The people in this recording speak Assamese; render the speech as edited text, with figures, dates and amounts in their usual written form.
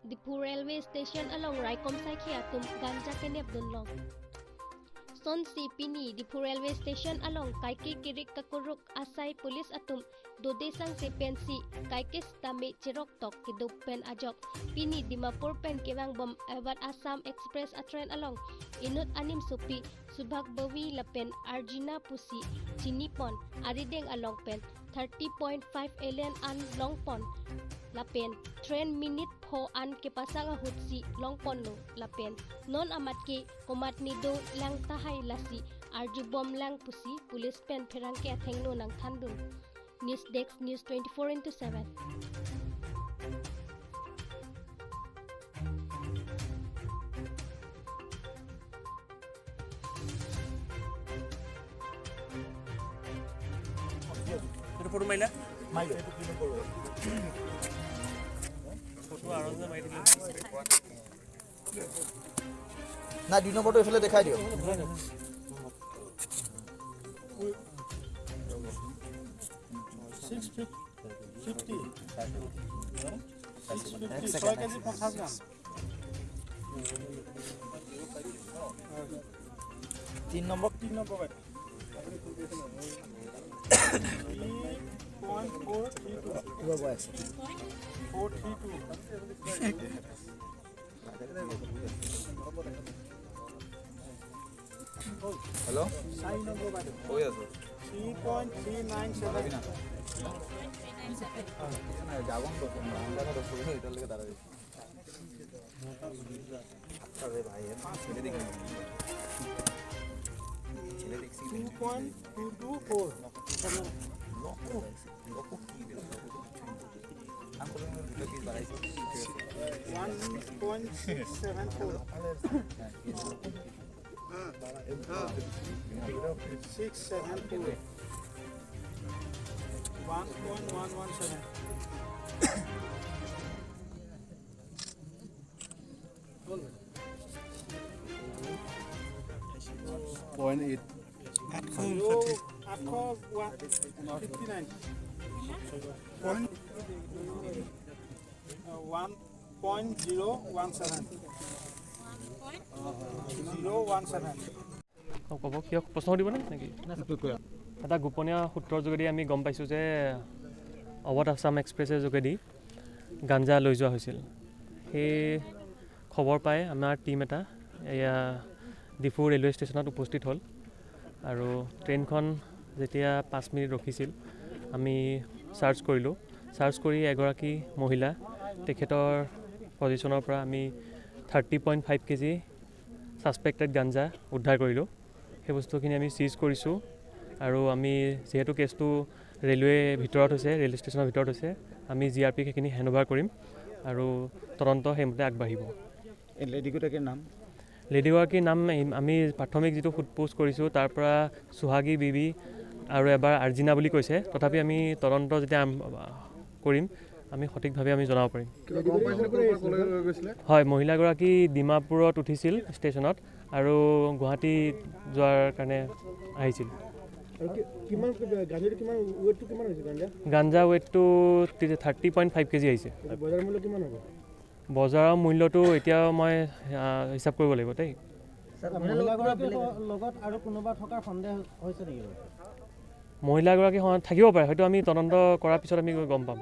Diphu railway station along Raikom Saikia tum ganja kenep dunlong. Son si pini Diphu railway station along Kaiki Kirik Kakuruk Asai police atum Dodesang se pensi Kaikis tame Chirok tok kidup pen ajok pini Dimapur pen kewang bom Awadh Assam Express a train along Inut anim supi Subhag Bawi lapen Arjina Pusi Chinipon Arideng along pen 30.5 alien an longpon lapen train minute pho an ke pasang hutsi longpon lo lapen non amat ke komat ni do lang tahai lasi arju bom lang pusi police pen pherang ke athengno nang thandun. News Desk, News 24/7. Photo মাৰিলা মাৰিলো ফটো আৰু মাৰি দিলে না দুই নম্বৰটো এইফালে দেখাই দিয়ক। তিন নম্বর হেল্ল' কৈ আছো 3.397 যাব এটার দাঁড়াবে ভাই ছেলে দেখি ছেলে দেখছি 2.224 লক্ষ কি বাড়াইছি 1.674 674 1.117 0.8 859 1.017 017. ক'ব কিয় প্ৰশ্ন সুধিবনে নেকি? এটা গোপনীয় সূত্ৰৰ যোগেদি আমি গম পাইছোঁ যে অৱধ আছাম এক্সপ্ৰেছৰ যোগেদি গাঞ্জা লৈ যোৱা হৈছিল। সেই খবৰ পাই আমাৰ টীম এটা এয়া ডিফু ৰেলৱে ষ্টেচনত উপস্থিত হ'ল আৰু ট্ৰেইনখন যেতিয়া 5 মিনিট ৰখিছিল আমি চাৰ্চ কৰিলোঁ। চাৰ্চ কৰি এগৰাকী মহিলা তেখেতৰ পজিশ্যনৰ পৰা আমি 30.5 কেজি ছাছপেক্টেড গাঞ্জা উদ্ধাৰ কৰিলোঁ। সেই বস্তুখিনি আমি চিজ কৰিছোঁ আৰু আমি যিহেতু কেছটো ৰেলৱে ভিতৰত হৈছে, ৰেল ষ্টেচনৰ ভিতৰত হৈছে, আমি জি আৰ পিক সেইখিনি হেণ্ড অভাৰ কৰিম আৰু তদন্ত সেইমতে আগবাঢ়িব। লেডিগৰাকীৰ নাম? লেডিগৰাকীৰ নাম আমি প্ৰাথমিক যিটো সোধ পোছ কৰিছোঁ তাৰ পৰা সুহাগী বিবি আৰু এবাৰ আৰ্জিনা বুলি কৈছে। তথাপি আমি তদন্ত যেতিয়া কৰিম আমি সঠিকভাৱে আমি জনাব পাৰিম। হয়, মহিলাগৰাকী ডিমাপুৰত উঠিছিল ষ্টেচনত আৰু গুৱাহাটী যোৱাৰ কাৰণে আহিছিল। গাঞ্জা ৱেইটটো 30.5 কেজি আহিছে। বজাৰৰ মূল্যটো এতিয়া মই হিচাপ কৰিব লাগিব দেই। মহিলাগৰাকী থাকিব পাৰে, হয়তো আমি তদন্ত কৰাৰ পিছত আমি গম পাম।